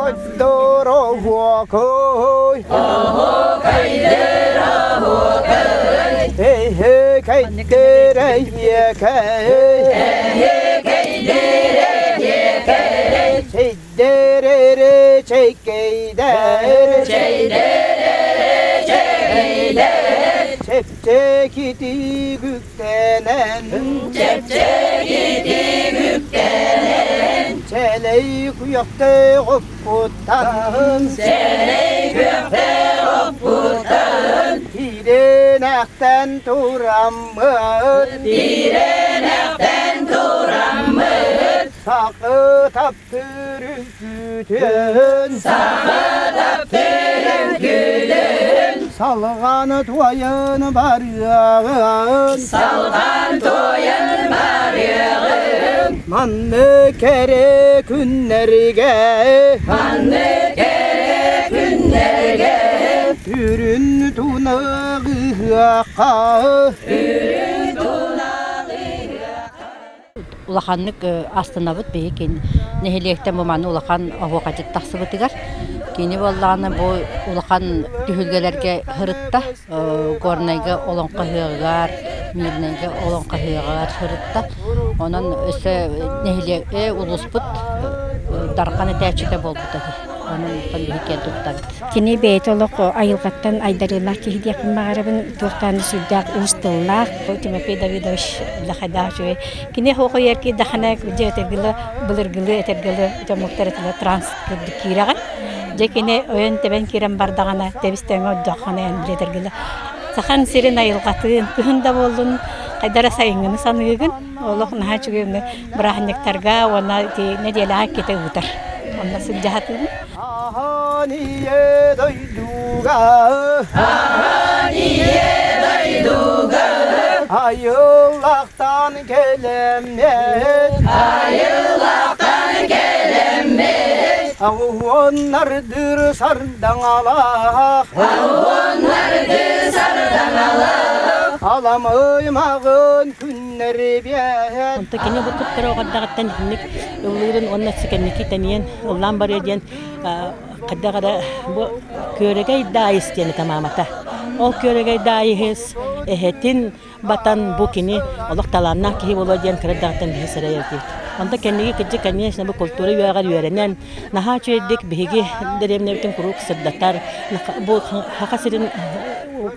Оҕотторо уокой Чэпчэкитик үктэнэн Чэпчэкитик үктэнэн Чэлэй күйөхтөөх оппуттан Сэлэй күөхтээх оппуттан Тирэнэхтэн тураммыт Тирэнэхтэн тураммыт Сакы таптыр үҥкүүтүн Саха таптыр үҥкүүтүн Салҕан туойан барыаҕын Салҕан туойан барыаҕын Манны кэрэ күннэргэ Маннык кэрэ күннэргэ Үрүн тунаҕыһыахха Үрүҥ тунаҕыһыахха Улаханнык астынабыт биһи нэһилиэктэн бу манна улахан оһуохайдьыт тахсыбытыгар. Кини буоллаҕына бу улахан түһүлгэлэргэ сырытта. Горнайга олоҥхо ыһыаҕыгар, Мирнэйгэ олоҥхо ыһыаҕыгар сырытта. Онон өссө нэһилиэк улууспут Дархан этээччитэ буолбута дии. Онон биһи киэн туттабыт. Кини бэйэтэ олох айылҕаттан айдарыылаах киһи диэхпин баҕарабын. Туохтаан сүрдээх уус тыллаах. Тимофей Давидович Лахайдаах үчүгэй. Кини хоһуйар киирдэххинэ дьэ этэргилэ былыргылыы этэргилэ дьоммуттар этилэр транс курдук киирэҕин. Дьэ кини ойон-тэбэн киирэн бардаҕына тэбис-тэҥэ ордоххуна эн били этэргилэ Сахан сирин айылҕатын кыһын да буоллун хайдара эрэ сайыҥҥыны саныыгын. Олох наһаа үчүгэй бырааһынньыктарга уонна ити нэдиэлэҕэ иккитэ ыытар. Онно сылдьаһатыыбын. Ахан ийэ дойдуга Ахан ийэ дойдуга Айыллахтан кэлэммит Айыллахтан кэлэммит Ауоннардыр сардаҥалаах Ауоннардыр сардаҥалаах Аламай-маҕын күннэри биэһэн Онто кини бу кыттар оҕордаҕыттан итинник ыллыырын уонна кэнники тэнийэн ыллаан барыа диэн хайдах эрэ бу Күөрэгэй Даайыс диэн этэ маамата. Ол Күөрэгэй Даайыһыс эһэтин батан бу кини олох талааннаах киһи буолуо диэн кыра эрдэҕиттэн биһи сэрэйэр этибит. Онтон кэнники кырдьык, конечно, бу культура үөрэҕэр үөрэнэн, наһаа үчүгэйдик биһиги дэриэбинэбитин куруук сырдатар, бу Саха сирин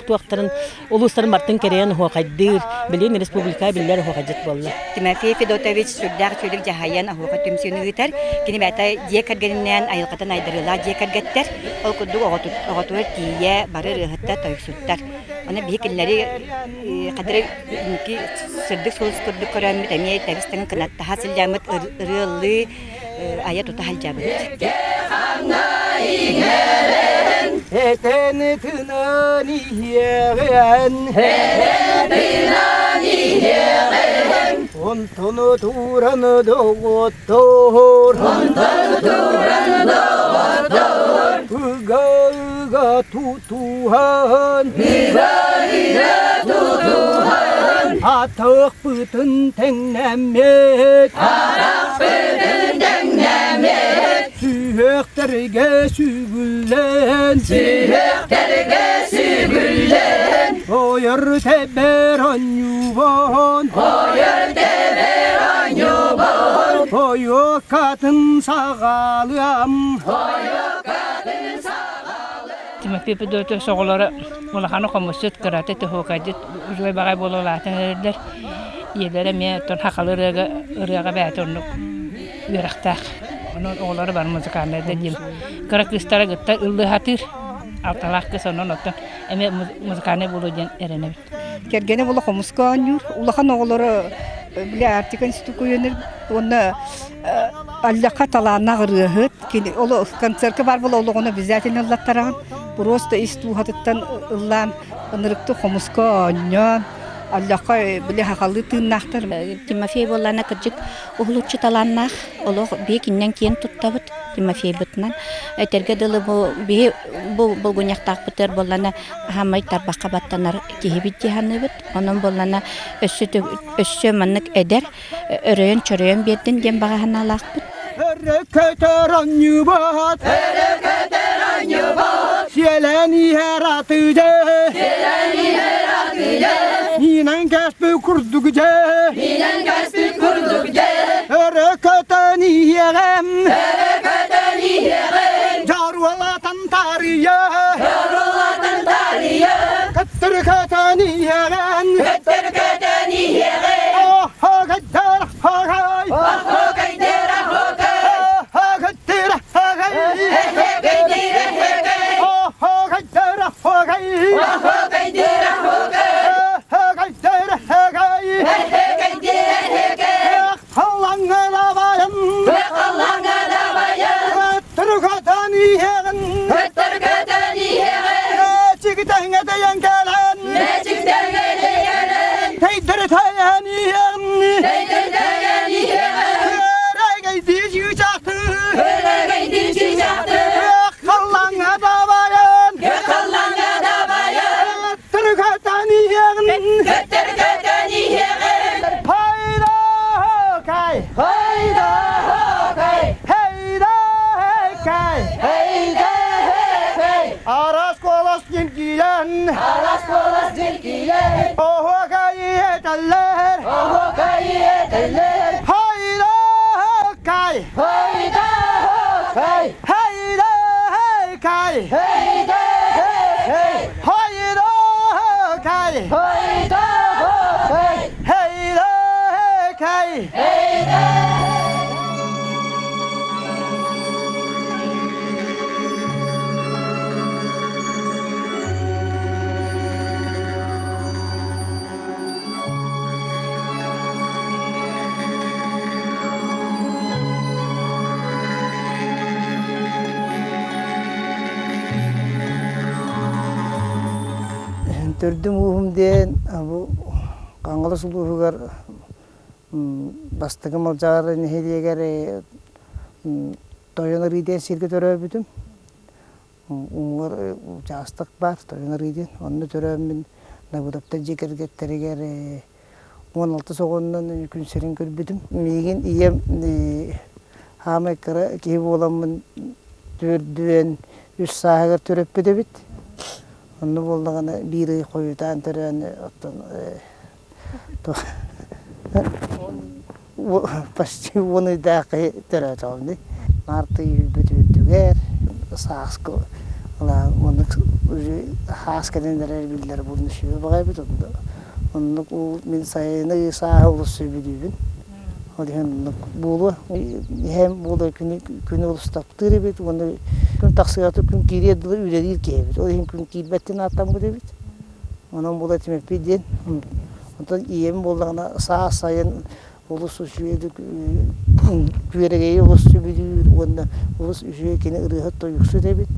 туохтарын улуустарын барытын кэрийэн оһуохайдыыр, билигин республика биллэр оһуохайдьыт буолла. Тимофей Федотович сүрдээх үчүгэйдик дьаһайан оһуохай түмсүүнү ыытар. Кини бэйэтэ дьиэ кэргэнинээн айылҕатын айдарыылаах дьиэ кэргэттэр. Ол курдук оҕотугар тиийэ бары ырыаһыттар, тойуксуттар. Онон биһи кинилэри хадыры сырдык сулус курдук көрөммүт эмиэ тэбис-тэҥ кынаттаһа сылдьаммыт ырыалыы айа тута сылдьабыт. Этэн тынан иһиэҕин Этэн иһиэҕин Онтон туран доҕоттоор Онтон туран доҕоттоор Ыга-ыга тутуһан Ыга-ыга тутуһан Атахпытын тэҥнэммит Атахпытын тэҥнэммит Сүһүөхтэргэ сүгүллэн Сүһүөхтэргэ сүгүллэн Ойор тэбэр онньубон Ойор тэбэр онньубон Ойуоккатын саҕалыам Ойуоккатын саҕалыам Тимофей Педотович оҕолоро улаханы хомусчут, кырата туһуокайдьыт үчүгэй баҕайы буола улаатан эрэллэр. Ийэлэрэ эмиэ оттон сахалыы ырыаҕа ырыаҕа бэйэтэ оннук үөрэхтээх. Онон оҕолоро бары музыкальнайдар диэн. Кыра кыыстара кытта ыллыы сатыыр. Алталаах кыыс онон оттон эмиэ музыкальнай буолуо диэн эрэнэбит. Кэргэнэ буола хомуска оонньуур. Улахан оҕолоро били Арктика институкка үөрэнэр уонна Аллахха талааннаах ырыаһыт. Кини ол концертка баар буола олоҕун обязательно ыллаттараҕын. Просто ис дууһатыттан ыллаан ынырыктык хомуска оонньоон Аллахха били хахалыы тыыннаахтар. Тимофей буоллаана кырдьык уһулуччу талааннаах олох биһи кининэн киэн туттабыт Тимофейбытынан. Этэргэ дылы бу биһи бу булгунньахтаахпытыгар буоллана хаамай тарбахха баттанар киһибит дии саныыбыт. Онон буоллана өссө өссө маннык эдэр өрөйөн-чөрөйөн биэрдин диэн баҕа санаалаахпыт. Өрө көтөр онньубат Өрө көтөр онньубат Сиэлэн иһэр атыдьа Сиэлэн иһэр атыдьа Минэн кэспит курдук дьэ Минэн кэспит курдук дьэ Өрө көтөн иһиэҕим Өрө көтөн иһиэҕим Дьоруолатан таарыйа Дьоруолатан таарыйа Көттөр көтөн иһиэҕин Көттөр көтөн иһиэҕин Оһо көттөр хогай Оһо көттөр хогай Оһо көттөр хогай Эһэ көттөр хогай Оһо көттөр хогай Оһо көттөр хогай Оһо көттөр хогай Эһэ көттөр хогай Халлаҥҥа Халлаҥҥа дабайан Көттөр көтөн иһэҕин Көттөр көтөн иһэҕин Чигитэҥҥэ тэйэн кэлэн Мэчиктэҥҥэ тэйэн Тэйдэр тэйэн иһэҕин Тэйдэр тэйэн иһэҕин Өрөгөйдүү чыычаахты Өрөгөйдүү чыычаахты Халлаҥҥа дабайан Халлаҥҥа дабайан Көттөр көтөн иһэҕин Көттөр көтөн иһэҕин Хайда кай Хайда кай Хайда кай Хайда кай Арас колос нилкиен Арас колос нилкиен Оһуокай этэллэр Оһуокай этэллэр Хайда кай Хайда кай Хайда кай Хайда кай Хайда кай Хайда кай Хайда кай Хайда Төрдүм ууһум диэн бу Хаҥалас улууһугар бастакы Малдьаҕар нэһилиэгэр Тойон Арыы диэн сиргэ төрөөбүтүм. Уҥуор учаастак баар Тойон Арыы диэн. Онно төрөөммүн Давыдовтар дьиэ кэргэттэригэр 16 соҕоннон күн сирин көрбүтүм. Миигин ийэм хаамай кыра киһи буоламмын төрдүөн үс сааһыгар төрөппүт эбит. Онно буоллаҕына биир ый хойутаан төрөөн оттон почти уон ыйдаах киһи төрөөтөҕүм дии. Март ый үүрбүт үрдүгэр сааскы оннук хаас кэлэн эрэр биллэр буолан үчүгэй баҕайбыт оннук уу мин сайыны сааһы олус сөбүлүүбүн. Ол иһин оннук буолуо. Иһэм буолуо күнү күнү олус таптыыр эбит уонна күн тахсыгата күн киириэр дылы үлэлиир киһи эбит. Ол иһин күн киирбэттэн ааттаммыт эбит. Онон буола Тимофей диэн. Онтон ийэм буоллаҕына саас сайын олус үчүгэйдик күөрэгэйи олус сөбүлүүр уонна олус үчүгэй кини ырыаһыт тойуксут эбит.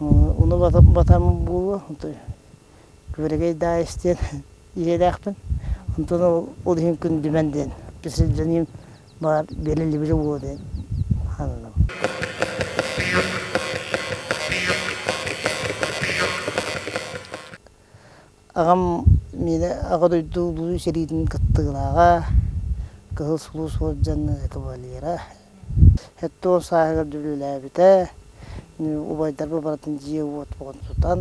Ону батаммын буолуо. Күөрэгэй Даайыс диэн ийэлээхпин. Онтон ол иһин күндүмэн диэн сылдьаным баар бэриллибитэ буолуо диэн сананабын. Аҕам миэнэ Аҕа дойду Улуу сэриитин кыттыылааҕа, Кыһыл Сулус уордьан кавалера. Сэттэ сааһыгар үлэлээбитэ. Убайдарбар барытын дьиэ-уот буолан тутан,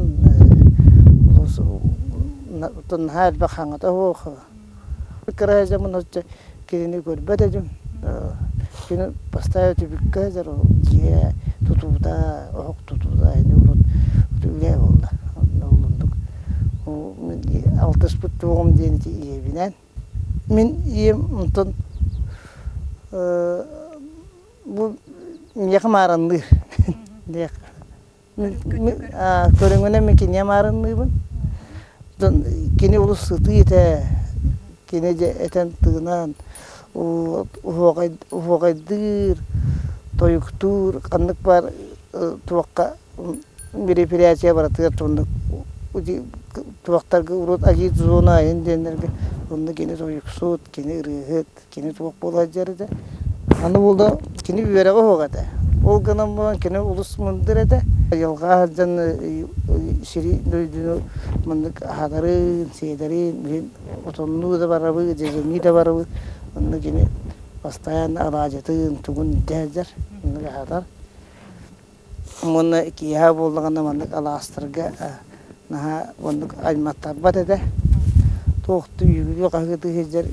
наһаа элбэх хаҥата суох. Кыра дьоммун оччо кинини көрбөт этим. Кини постоянно түбүккэ сылдьар, дьиэ тутуута, оһох тутуута ини урут үлэ буолла. Оннук алтыспыт туоҕум диэн ити ийэбинэн. Мин ийэм онтон бу миэхэ маарынныыр. Көрүҥүнэн мин киниэ маарынныыбын. Кини олус сытыы этэ. Кини дьэ этэн тыынан уһуоҕайдыыр, тойуктуур, ханнык баар туохха мероприятие барытыгар оннук туохтарга урут агит зона айан диэннэргэ онно кини тойуксут, кини ырыаһыт, кини туох буола сылдьар этэ. Аны буолла кини үөрэҕэ суох этэ. Ол гынан баран кини олус мындыр этэ. Айылҕа сылдьан сири дойдуну маннык аһатарын, сиэтэрин, отоннуу да барабыт, дьэдьэннии да барабыт. Онно кини Постоянно алаадьытын тугун илдьэ сылдьар, оннук аһатар. Уонна киэһэ буоллаҕына маннык алаастарга наһаа оннук айматтарбат этэ. Туохтуу үгүрүө хаһыытыы сылдьар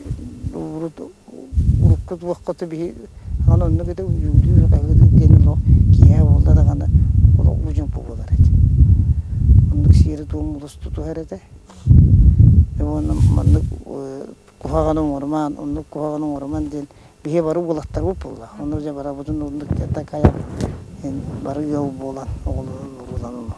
урут урукку туохха биһи аны оннук этэ үгүрүө хаһыытыы диэн олох киэһэ буолла даҕаны олох уу-чуумпу буолар этэ. Оннук сиэри-туому олус тутуһар этэ. Уонна маннык куһаҕаны оҥорумаан, оннук куһаҕаны оҥоруман диэн биһи бары уолаттарбыт буолла. Онно дьэ барабытын оннук такайан бары ыал буолан оҕолорун уруулан олоробут.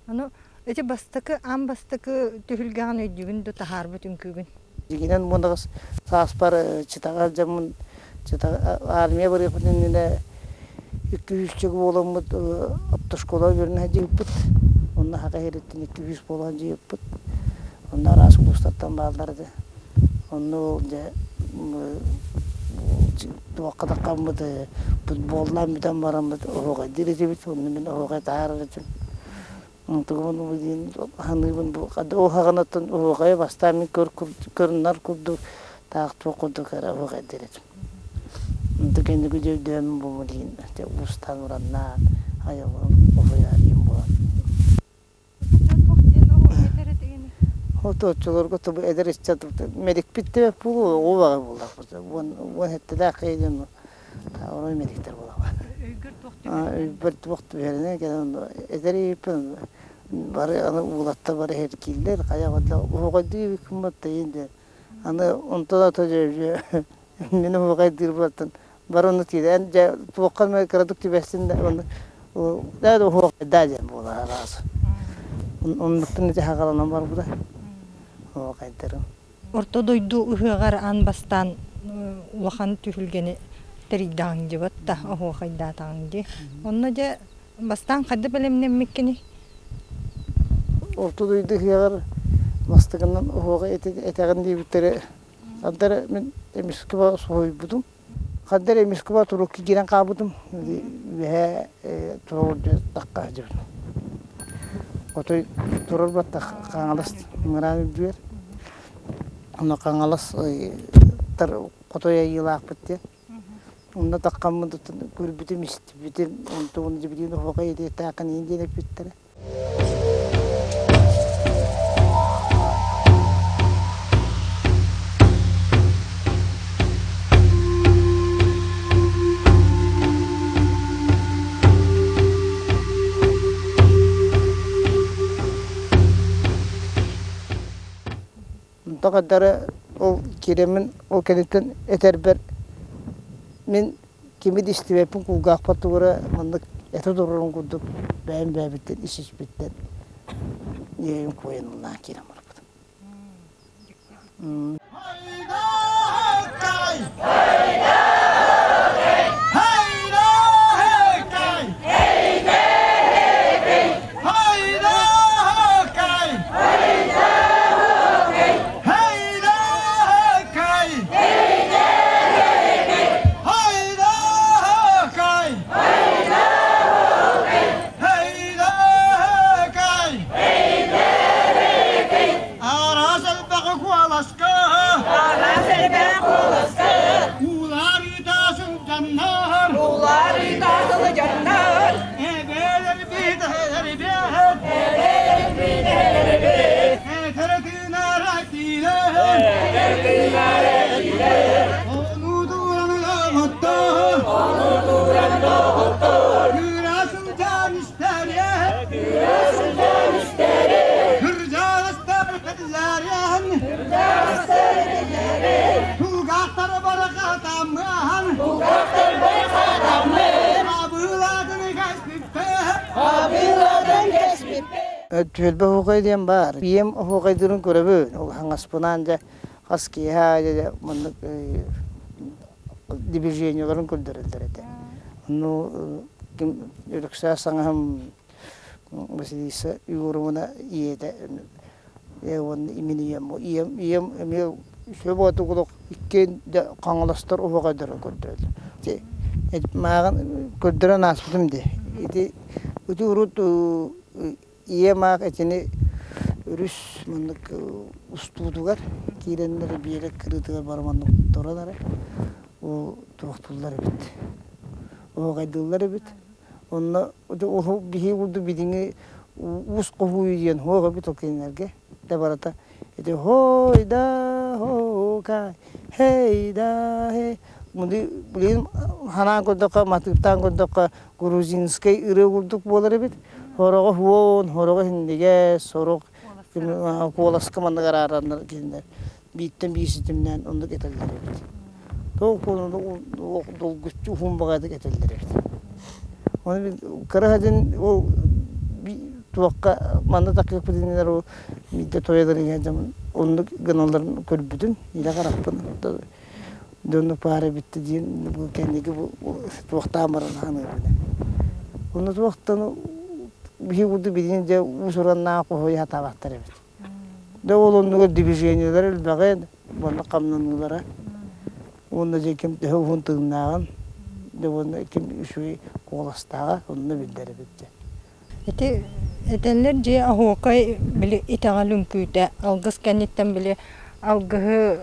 Аны ити бастакы аан бастакы түһүлгэҕин өйдүүгүн да таһаарбыт үҥкүүгүн? Дьиҥинэн мунаҕас сааспар Читаҕа дьоммун Чита армия барыахпыт иннинэ 200 буоламмыт автошкола үөрэнэ сылдьыбыппыт. Онно саха иһириттэн 200 буола сылдьыбыппыт. Онно араас улуустартан бааллар этэ. Онно дьэ туохха да хаммыт футболлаан бүтэн бараммыт оһуохайдыыр этибит. Онно мин оһуохай таһаарар этим. Онтугун диэн саныыбын бу уһаҕынаттан оһуохайы бастаан мин көрүнэр курдук таах туох курдук эрэ оһуохайдыыр этим. Онту кэнники өйдөөммүн бу диин уустаан ураннаан айылҕам оһуйаарыйым буолан. Отуоччуларга тобу эдэр ыччат медикпит да буолуо оҕо баҕа буоллахпыт уон сэттэлээх киһи орой медиктэр буолаҕа. Өйбөр туох түһэринэн кэлэн эдэр ийэппин бары аны уулаттар бары эркииллэр хайа уһуҕайдыы эбиккин тайын диэн аны онтон ата мин уһуҕайдыырбаттан бары ону тиийэн дьэ туохха эмэ кыратык түбэстин да ону да уһуохайдаа диэн буолар араас оннуктан ити хагаланан барбыта уһуохайдарым Орто дойду ыһыаҕар аан бастаан улахан түһүлгэни тэрийдэҕиҥ дьыбат да оһуохайдаатаҕыҥ дии. Онно дьэ бастаан хайда бэлэмнэммиккиний? Орто дойду ыһыаҕар бастакынан оһуохай этэҕин диэбиттэрэ Ханна эрэ мин эмискэ соһуйбутум. Ханна эрэ эмискэ турукка киирэн хаалбытым. Үөһээ турар тахха сылдьыбытым. Отой турар баттах Хаҥалас ыҥыраан үрдүгэр. Онно Хаҥалас хотой айыылаахпыт диэн. Онно таххаммын көрбүтүм, истибитим, онтубун дьибилиин оһуохай этиэхтээххин иин диэн эппиттэрэ. Тоҕо ол киирэммин ол кэнниттэн этэрбэр мин кими да истибэппин кулгаахпар тугу эрэ маннык этэ турарын курдук бэйэм бэйэбиттэн ис-испиттэн иэйим куойан ыллаан киирэн барбытым. Түөлбэ оһуохай диэн баар. Ийэм оһуохайдыырын көрөбүн. Ол хаҥаспынаан дьэ хас киэһэ аайы дьэ маннык движениеларын көрдөрөллөр этэ. Ону ким Өлөксөө саҥаһым Василиса Егоровна ийэтэ уонна имин ийэм ийэм ийэм эмиэ үчүгэй буолуох олох иккиэн да хаҥаластар оһуохайдарын көрдөрөллөр. Мааҕын көрдөрөн ааспытым дии. Ити ити урут ийэм аах итини өрүс маннык устуутугар киирэннэр биэрэк кырыытыгар бары маннык туран эрэ ол туохтууллар эбит. Оһуохайдыыллар эбит. Онно биһи курдук билиҥҥи уус хоһууйу диэн суох эбит ол кинилэргэ. Да барыта ити хой да хокай хей да хей билигин ханаан көрдөххө матыыптаан көрдөххө грузинскай ырыа курдук буолар эбит. Сороҕо хуон, сороҕо иһиндигэ, сорох куоласка маннык араараннар кинилэр бииртэн биир ситимнээн оннук этэллэр эбит. Тоҕо долгуччу уһун баҕайытык этэллэр эбит. Оны кыра садин ол туохха манна такыппытыннар ол биирдэ тойолор иһэн оннук гыналларын көрбүтүм илэ харахпын дьонну паара битти диэн бу кэнники бу туохтаан баран ханыыбын. Онно туохтан биһи курдук билигин дьэ уус-ураннаах хоһуйа сатаабаттар эбит. Дьэ ол оннугар движениелэр элбэҕин, уонна хамнаныылара. Уонна дьэ ким төһө уһун тыыннааҕын, дьэ уонна ким үчүгэй куоластааҕа онно биллэр эбит дьэ. Ити этэллэр дьиэ оһуокай били итэҕэл үҥкүүтэ алгыс кэнниттэн били алгыһы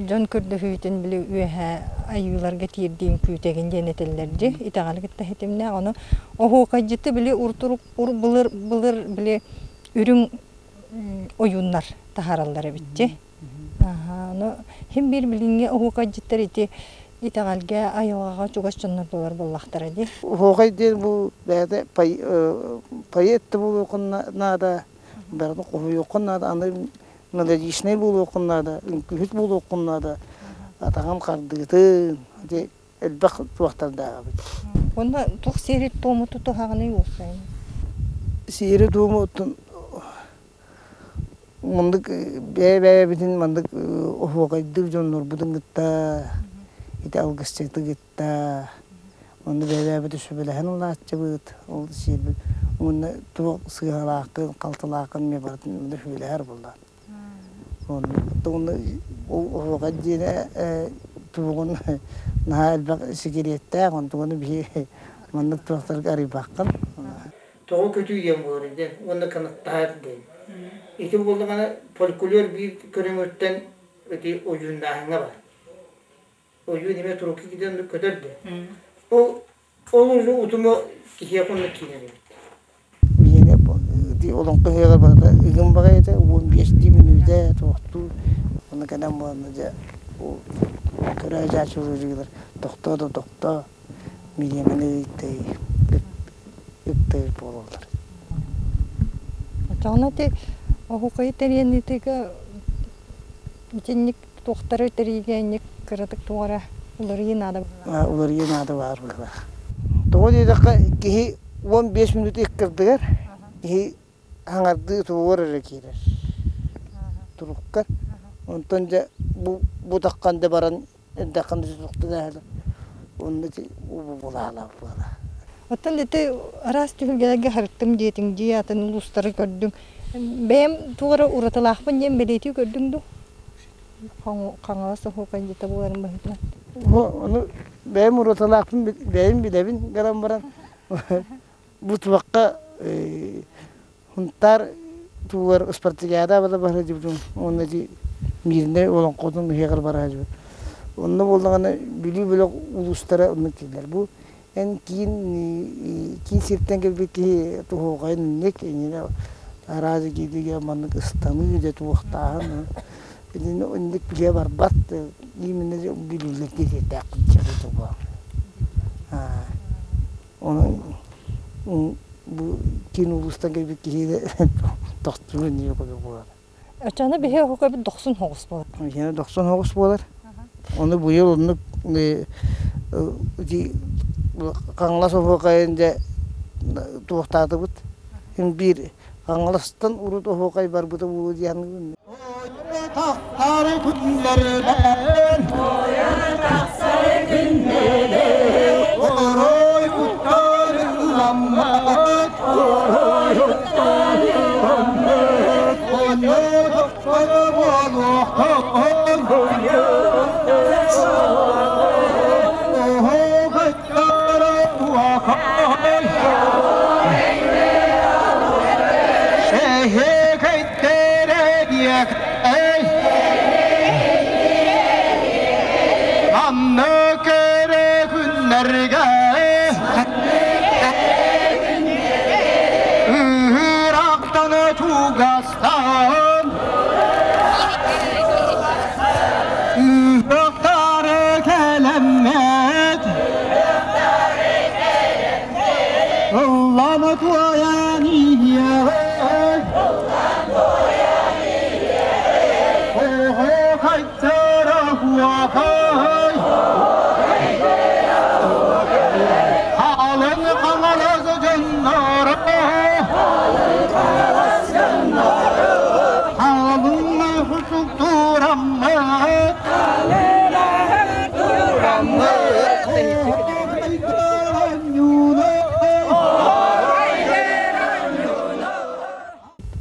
дьон көрдөһүүтүн били үөһээ айыыларга тиэрдии үҥкүүтэгин диэн этэллэр дии итэҕэли кытта ситимнээх ону оһуокайдьыты били уртурук ур былыр былыр били үрүҥ ойууннар таһаараллар эбит дии. Ону син биир билиҥҥи оһуокайдьыттар ити итэҕэлгэ, айылҕаҕа чугас дьоннор буолар буоллахтара дии. Оһуокай диэн бу бэйэтэ поэт да буолуоххун наада, барытын хоһуйуоххун наада, аны мелодичнай буолуоххун наада, үҥкүүһүт буолуоххун наада, атаҕын хардыытын, ити элбэх туохтардаах эбит. Уонна туох сиэри-туому тутуһаҕыный уопсайынан? Сиэри-туому оттон маннык бэйэ-бэйэбитин маннык оһуокайдыыр дьоннорбутун кытта ити алгысчыты кытта онно бэйэ-бэйэбитин сүбэлэһэн ылааччыбыт ол сиэрбит уонна туох сыыһалааххын халтылааххын эмиэ барытын онно сүбэлэһэр буолла Онно оһуохай диэнэ туоҕун наһаа элбэх сикириэттээх, онтугуну биһи маннык туохтарга арыйбаккын. Тоҕо көтүү диэн буолар диэн уонна кынаттаһар диэн. Ити буоллаҕына фольклор биир көрүҥүттэн ити ойууннааһыҥҥа бар. Ойуун эмиэ турукка киирэн көтөр да. Ол ол утума киһиэхэ онно киирэр эбит. Биһиэнэ олоҥхо ыһыаҕар барыта ыгым баҕайыта, 15 мүнүүтэ туохтуу. Онно кэлэн буоланна дьэ көрөө дьаачылыырыылар тохтоо да тохтоо милиэмэни ыйтай ыктайыр буолаллар. Оччоҕуна ити оһуохайы тэрийэн ыытыыга итинник туохтары тэрийиигэ инник кыратык туох эрэ уларыйыы наада Уларыйыы наада баар быһыылаах. Тоҕо диэтэххэ киһи 15 мүнүүтэ ыккардыгар киһи хаҥардыы тугугар эрэ киирэр турукка. Онтон дьэ бу бу таххан да баран эрдэххин тутуктанаһылар онно ити буолаалаах буола. Оттон ити араас түһүлгэлэргэ харыттым диэтиҥ дии атын улуустары көрдүҥ. Бэйэм туох эрэ уратылаахпын диэн бэлиэтии көрдүҥ дуу? Хаҥалас оһуокайдьыта буоларын быһыытынан. Ону бэйэм уратылаахпын бэйэм билэбин гынан баран бу туохха Сунтаар тугар спартакиада бара сылдьыбытым уонна ити Мииринэй олоҥхотун ыһыаҕар бара сылдьыбыт. Онно буоллаҕына Бүлүү бөлөх улуустара оннук дииллэр. Бу эн киин киин сиртэн кэлбит киһи туһуохайын инник иннинэ араас киирдигэ маннык ыстаныы дьэ туохтааһын итини инник билиэ барбат именно бүлүүлэр диэхтээхпин Онон бу киин улуустан кэлбит киһи тохтуур иннигэр курдук буолар. Оччоҕуна биһи оһуокайбыт дохсун соҕус буолар. Биһиэнэ дохсун соҕус буолар. Ону быйыл оннук ити Хаҥалас оһуокайын дьэ туохтаатыбыт. Син биир Хаҥаластан урут оһуокай барбыта буолуо диэн Тахсар күннэринэн тахсар күннэринэн Орой куттар ыламмат.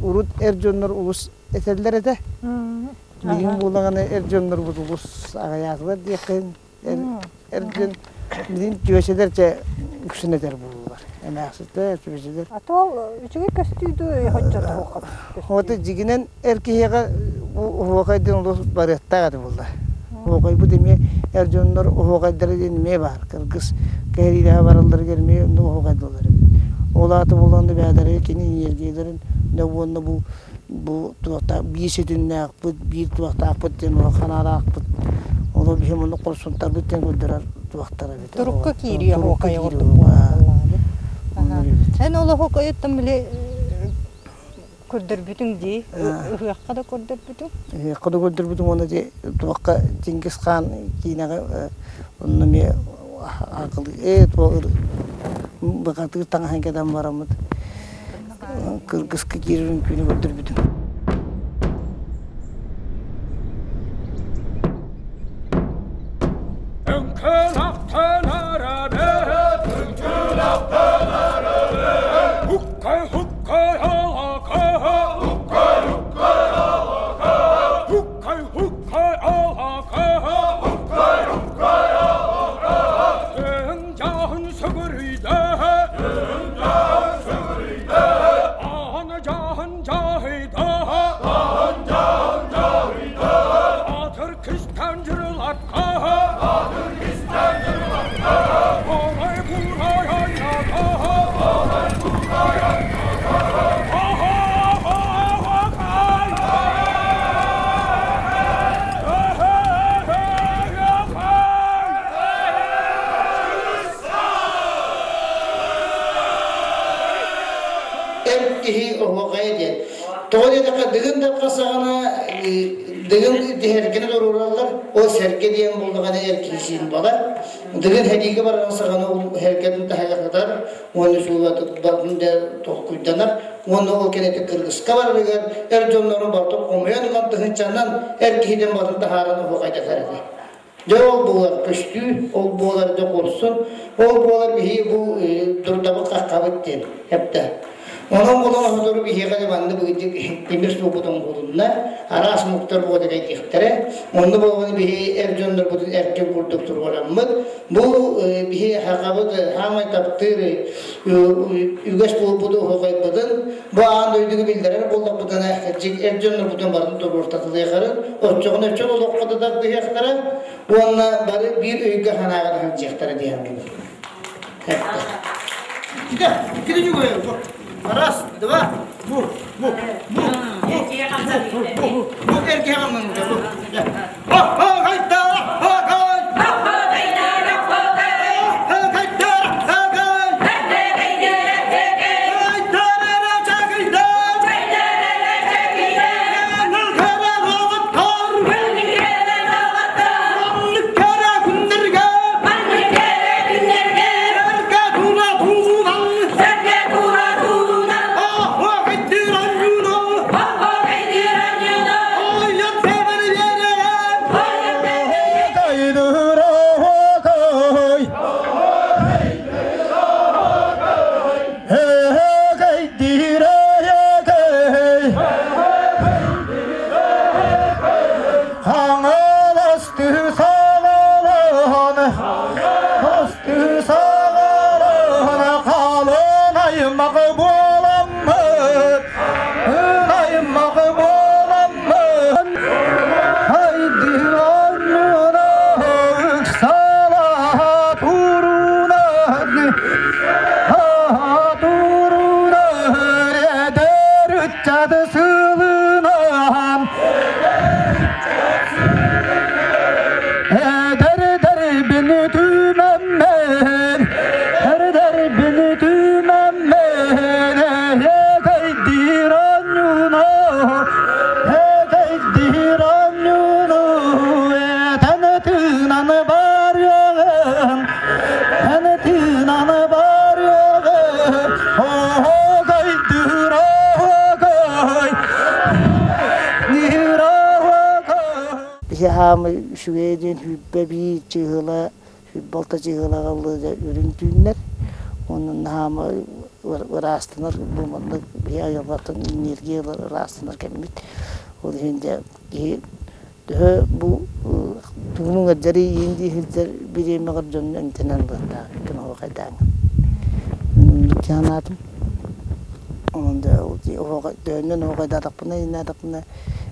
Урут эр дьоннор улус этэллэр этэ. Билигин буоллаҕына эр дьоннорбут улус аҕыйаатылар диэххин. Эр дьон билигин түөсэлэр чэ үксүн этэр буоллулар. Эмээхситтэр, түөсэлэр. А то үчүгэй көстүү дуу хоччото Вот дьигинэн эр киһиэхэ бу оһуохай диэн олус барыахтаах этэ буолла. Оһуохайбыт эмиэ эр дьоннор оһуохайдара диэн эмиэ баар. Кыргыз кэһириилэһэ баралларыгар эмиэ оннук оһуохайдаллар эбит. Ол аата буолан да бэйэлэрэ кини энергияларын да уонна бу бу туохтаах биир ситимнээхпит, биир туохтаахпыт диэн улахан араахпыт. Олор биһи муннук хорсунтарбыт диэн көрдөрөр туохтар эбит. Турукка киириэ оһуохай ордук буоллаҕа. Эн ол оһуохайыттан били көрдөрбүтүҥ дии. Ыһыахха да көрдөрбүтүҥ. Ыһыахха да көрдөрбүтүм уонна дии туохха Чингис хаан киинэҕэ онно эмиэ акылы ээ туох быгатыыр таҥаһын кэтэн бараммыт кыргыска киирэр үҥкүүнү көрдөрбүтүм. Эр киһи оһуохайа диэн. Тоҕо диэтэххэ, Дыгын Дарха саҕана Дыгын дэһэргэни туруораллар, ол сэргэ диэн буоллаҕына эр киһи символа. Дыгын сэриигэ барарын саҕана ол сэргэтин таһыгар сытар уонна суулатык дэ толкуйданар уонна ол кэнники кыргыска барарыгар эр дьоннору барытын хомуйан ылан тыһыынчанан эр киһитин барын таһааран оһуохайдатар этэ. Дьэ ол буолар көстүү, ол буолар дьэ курсун, ол буолар биһиги бу дурдабыт хаххабыт диэн эптэ. Онон булан оһотору биһиэхэ да манны быгыдьык тимир суопут оҥоһулунна, араас омуктар буода кэлиэхтэрэ. Онно буолан биһи эр дьоннорбутун эркин курдук туруораммыт. Бу биһи хахабыт хаамай таптыыр үгэс буолбут оһоҕойбутун бу аан дойдуга биллэрэр буоллахпытына эр дьоннорбутун барын туруортатылыахарын, оччоҕуна чөл олоххо да тардыһыахтара уонна бары биир өйгө санааҕа сылдьыахтара диэн Раз, два, бу, бу, бу, бу, бу, бу, бу, Киһи хаамай үчүгэйэ диэн 21 чыыһыла, 26 чыыһылаҕа ыллыга үрүҥ түүннэр. Онон хаамай ыраастанар бу маннык биһи айылҕаттан энергия ылар ыраастанар кэммит. Ол иһин дьэ киһи төһө бу тугунуҥ эрдэри иин дии сылдьар бириэмэҕэр дьонун эмтэнэн ылыахтаах иккин оһуохайдааҥҥын. Санаатым. Онон да төһөннөн оһуохайдаатахпына ииннээтэхпинэ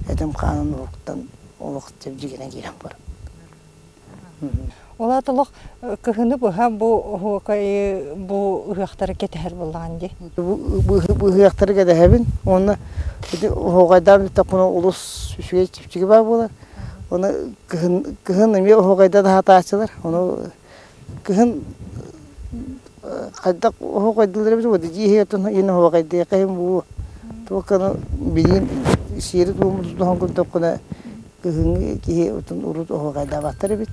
этим хаанын уһуктан олох чэбдигинэн киирэн барар. Ол аата олох кыһыны быһа бу оһуокайы бу ыһыахтары кэтэһэр буоллаҕын дии. Бу ыһыахтары кэтэһэбин уонна ити оһуокайдаан бүттэхпинэ олус үчүгэй чэпчэки баар буолар. Оны кыһын кыһын эмиэ оһуокайда да сатааччылар. Ону кыһын хайдах оһуокайдыыллар эбит уо дьиэ иһигэр иһин оһуокайдыахха иһин буолуо. Туох гына билигин сиэри-туому тутуһан көрдөххүнэ Кыһыҥҥы киһи отун урут оһуохайдаабаттар эбит.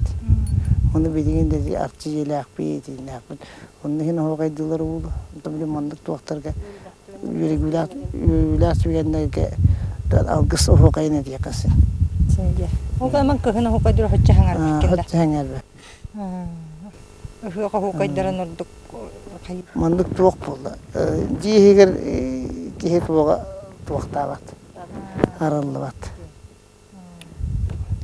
Ону билигин да арчы дьиэлээхпит, итиннээхпит. Онно иһин оһуохайдыыллар уолу. Онтон били маннык туохтарга үөрүүлээх үөрүүлээх түгэннэргэ алгыс оһуохайын этиэххэ син. Син диэ. Ол гынан кыһын оһуохайдыыр оччо хаҥарбаккын да. Оччо хаҥарбат. Ыһыах оһуохайдарын ордук Маннык туох буолла? Дьиэ иһигэр киһи туоҕа туохтаабат, арыллыбат.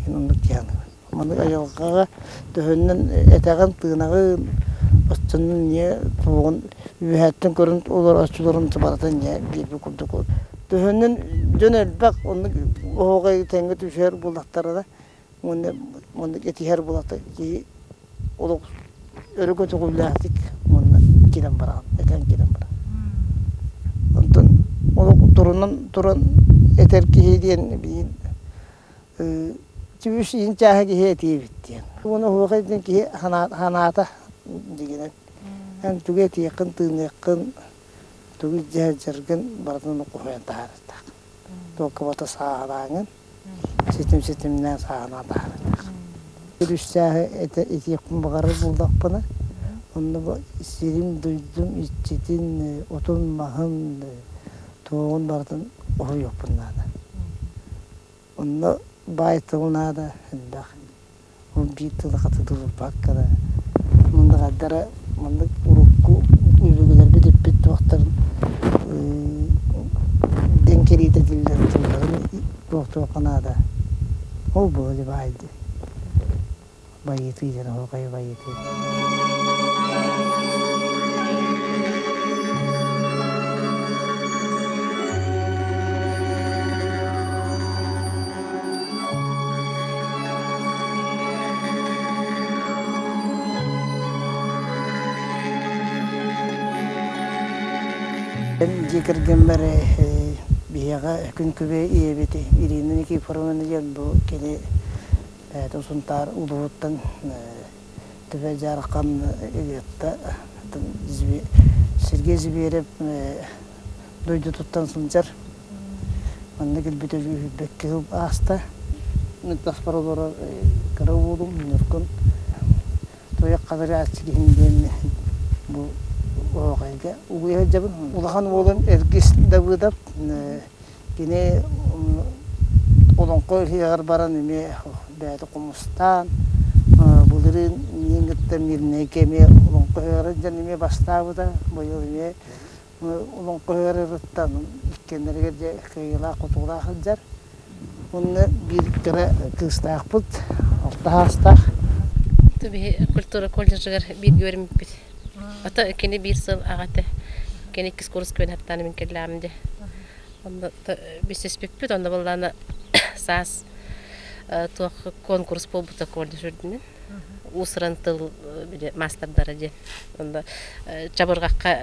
Оннук дьаһанабын. Маннык айылҕаҕа төһөннөн этэҕин, тыынаҕын, оччонон ийэ туоҕун үөһэттэн көрөн олорооччуларын барытын ийэ биирбит курдук. Төһөннөн дьон элбэх оннук оһоҕой тэҥҥэ түсүһэр буоллахтарына уонна маннык этиһэр буоллахта киһи олох өрө көтөҕүллээхтик уонна киирэн бараҕын, этэн киирэн бараҕын. Онтон олох турунан туран этэр киһи диэн биир түбүс иин чааһа киһи этиэбит диэн. Уонна оһуохай диэн киһи санаата дигинэн. Эн тугу этиэххин, тыыныаххын, тугу илдьэ сылдьаргын барытын хоһуйан таһаарыахтаах. Туоккабата сааһылааҥын, ситим-ситимнээн сааһылаан таһаарыахтаах. Үс чааһы этэ итиэхпин баҕарар буоллахпына, онно бу сирим-дойдум иччитин, отун-маһын, туоҕун барытын уһуйуохпун наада. Онно баай тыл наада элбэх. Ол биир тылы хата тулуппакка да муннугардара маннык урукку өбүгэлэрбит эппит туохтарын дэҥ кэриэтэ этиллэр тылларын туох-туохха наада. Ол буолуо баай дии. Байытыы диэн оһуохайы байытыы. Дьиэ кэргэммэр биһиэхэ күн күбэй ийэбит Ирина Никифоровна диэн бу кини бэйэтэ Сунтаар улууһуттан Төбө Дьаархан Ильятта Сергей Зверев дойдутуттан сылдьар. Манна кэлбит өлүүһүрбэккэ сыл ааста. Таспар олорор кыра уолум Ньургун Туйах хатырыааччы киһим диэн бу оһоохойго угуйа сылдьабын. Улахан уолум Эргис Давыдов кини олоҥхо ыһыаҕар баран эмиэ бэйэтэ хомустаан былырыын миигин кытта Мирнэйгэ эмиэ олоҥхо ыһыаҕар дьон эмиэ бастаабыта. Быйыл эмиэ олоҥхо ыһыаҕыттан иккиэннэригэр дьэ кыайыылаах-хотуулаах сылдьар. Уонна биир кыра кыыстаахпыт, алта саастаах. Биһи культура колледжыгар бииргэ үөрэммиппит. Ото кини биир сыл аҕа этэ. Кини иккис курс күөн хаттаан мин кэллэҕим дии. Онно билсиспиппит, онно буоллаҕына саас туох конкурс буолбута колледж үрдүнэн. Уус-уран тыл били маастардара диэн. Онно чабырҕахха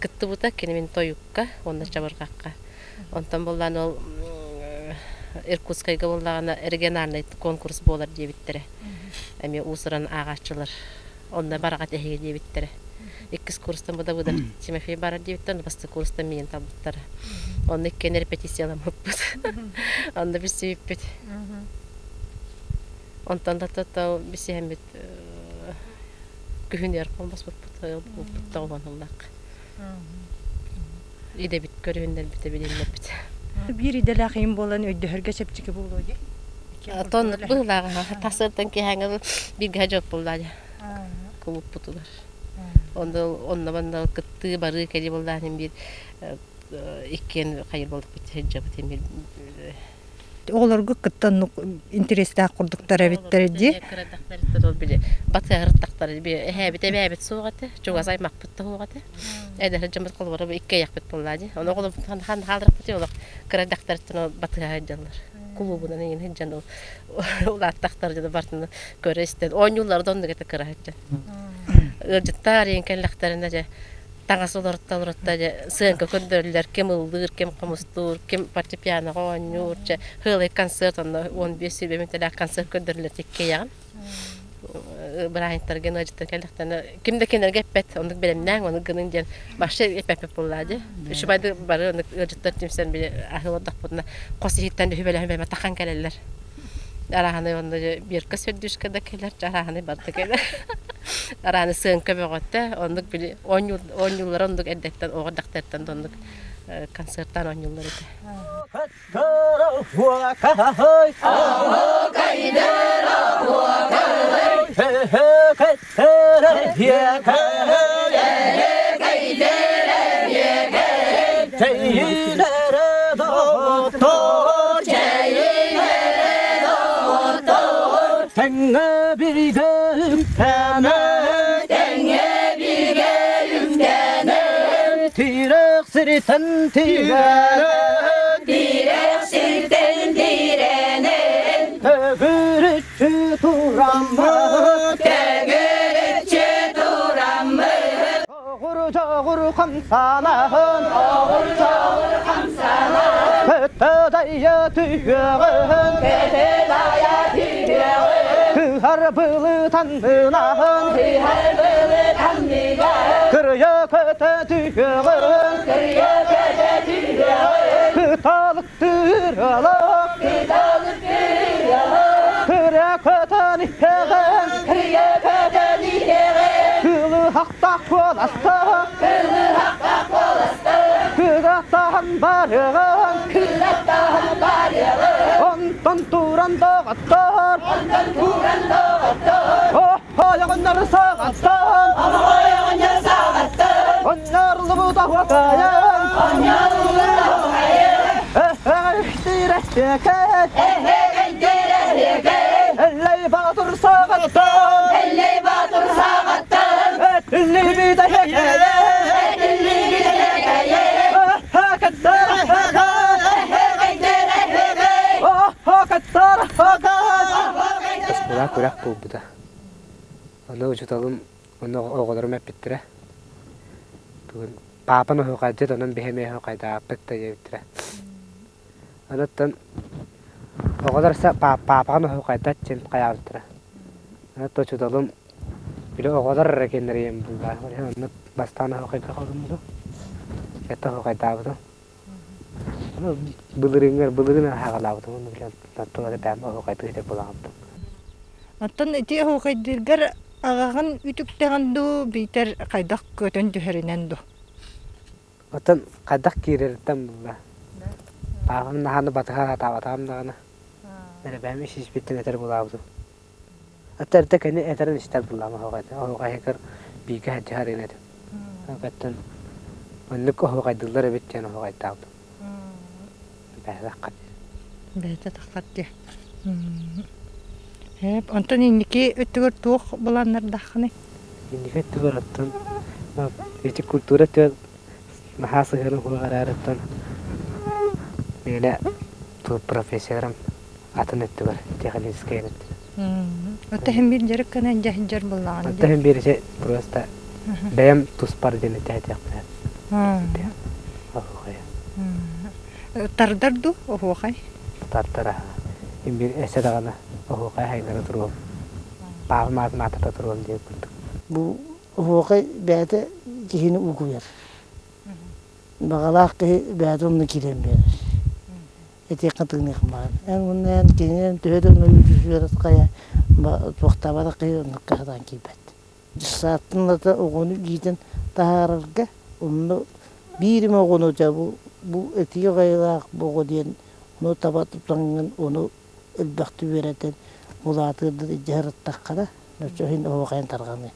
кыттыбыта, кини мин тойукка уонна чабырҕахха. Онтон буоллаҕына ол Иркутскайга буоллаҕына региональнай конкурс буолар диэбиттэрэ. Эмиэ уус-уран ааҕааччылар онно бараҕат эһиги диэбиттэрэ. Иккис курстан Буда-Буда Тимофей барар диэбиттэр, онно бастакы курстан миигин талбыттара. Онно иккиэн репетицияламмыппыт. Онно билсибиппит. Онтон да то билсиһэммит күһүн холбоспуппут тоҕуһан Идэбит көрүһүннэрбитэ билиннэрбит. Биир идэлээх ийэм буолан өйдөһөргө чэпчэки буолуо дии. Тоннук быһылааҕа тасыртан киһээҥҥэ бииргэ дьоппуллаа кулуппутугар. Онно онно манна кыттыы барыы кэлии буоллаан биир иккиэн хайыр буолбут сылдьабыт биир Оҕолорго кытта оннук интэриэстээх курдуктар эбиттэр дии. Кырадахтар били батыһарыттахтар би эһээбит эбээбит суох этэ, чугас аймахпыт да суох этэ. Эдэр дьоммут холобура икки айахпыт буоллаа дии. Ону оҕолорбут хан хаалыраппыт олох кырадахтарыттан батыһа сылдьаллар. Кулуубунан иҥин сылдьан улааттахтар дьоно бартыны көрө истэн оонньууллар да оннук этэ кыра сылдьан. Ыалдьыттаар иин кэллэхтэринэ дьэ таҥас олорутта олорутта дьэ сыаҥка көрдөрөллөр ким ыллыыр, ким хомустуур, ким фортепианоҕа оонньуур, чэ сыалай концерт онно 15 20 мүнүүтэлээх концерт көрдөрөллөр тиккэйэҕин. Бырааһынньыктарга ыалдьыттар кэллэхтэринэ ким да кинилэргэ эппэт, оннук бэлэмнээҥ, оннук гыныҥ диэн вообще эппэппит буоллаа дии. Үчүгэйдик бары оннук ыалдьыттар түмсэн били аһыы олордохпутуна хос иһиттэн үһүбэлэһэн тахан кэлэллэр. Арааһынай онно Бирка сердючка да кэлэр, арааһынай барыта кэлэр. Арааны сыаҥка бөҕөтө, оннук били оонньууллара оннук эрдэттэн, оҕо эрдэхтэриттэн да оннук концертаан оонньууллар этэ. Тэҥҥэ бииргэ үктэнэн Тэҥҥэ бииргэ үктэнэн Тирэх сиртэн тирэнэн Тирэх сиртэн тирэнэн Төгүрүччү тураммыт Төгүрүччү тураммыт Оҕур-чоҕур хамсанаһын Оҕур-чоҕур хамсанаһын Көтө-дайа түһүөҕүн Көтө-дайа түһүөҕүн Кыһар былы таннынаһын Кыһар былы танныгаһын Кырыйа көтө түһүөҕүн Кырыйа көтө түһүөҕүн Кыталыктыыр ылах Кыталыктыыр ылах Кырыйа көтөн иһэҕин Кырыйа көтөн иһэҕин Кылыһахтаах куоластаах Кылыһахтаах куоластаах Кыгаттаһан барыаҕын Кыгаттаһан барыаҕын Онтон туран доҕоттор Онтон туран доҕоттор Оһойоҕуннар саҕаттан Оһойоҕуннар саҕаттан Онньорлубут оһуокайын Онньорлубут оһуокайын Эһэҕэйдирэһиэкэт Эһэҕэйдирэһиэкэт Эллэй Баатыр саҕаттан Эллэй Баатыр саҕаттан Этиллибит эһэкэйэ Этиллибит эһэкэйэ Оскуола күрэх буолбута. Онно учууталым онно оҕолорум эппиттэрэ. Бүгүн паапан оһуохайдьыт, онон биһи эмиэ оһуохайдаабыт да диэбиттэрэ. Онуттан оҕолор паапаҕын оһуохайдат диэн хайаабыттара. Онуттан учууталым били оҕолор эрэ кэннэрийэн буллаа. Онно бастаан оһуохайга холуммутум. Это оһуохайдаабытым. Былырыыҥҥар былырыын аһаҕалаабытым уонна билэн тула бэйэм оһуохайдыы ситэр буолаҕым. Оттон ити оһуохайдыыргар аҕаҕын үтүктэҕин дуу, биитэр хайдах көтөн түһэринэн дуу? Оттон хайдах киирэриттэн булла. Паапам наһааны батыһа сатаабатаҕым даҕаны. Эрэ бэйэм ис-испиттэн этэр булаабытым. Ата эрдэ кини этэрин истэр буллаҕым оһуохайда. Оһуохайыгар бииргэ сылдьыһар этим. Оһуохайтан оннук оһуохайдыыллар эбит диэн оһуохайдаабытым. Бэйэтэ таххат. Бэйэтэ таххат дии. Эп, онтон инники өттүгэр туох былааннардааххыный? Инники өттүгэр оттон ити культура өттүгэр наһаа сыһыаным суох эрээриттэн миэнэ профессияларым атын өттүгэр техническэй өттүгэр. Оттон иһин биир дьарык гынан дьаһыдьар буллаҕын Оттон иһин биир ити просто бэйэм туспар диэн этээтэхпинэ. Оһуохай. Тардар дуу оһуохай? Тартара. Иһин биир эссе даҕаны оһуохай хайгара туруом. Паапам аатын аатата туруом диэн курдук. Бу оһуохай бэйэтэ киһини угуйар. Баҕалаах киһи бэйэтэ онно киирэн биэрэр. Этиэххэ тыыныах баар. Эн уонна эн кининэн төһө да үүтүсүөрат хайа туохтаабатах киһи оннукка сатаан киирбэт. Дьыссааттан ылата оҕону иитэн таһаарарга онно биир эмэ оҕону дьэ бу этиэх айылаах бу оҕо диэн ону таба тутаҥҥын ону Элбэхтик үөрэтэн улаатыырдыр илдьэ сырыттаххына, оччо иһин оһуохайын тарҕаныа.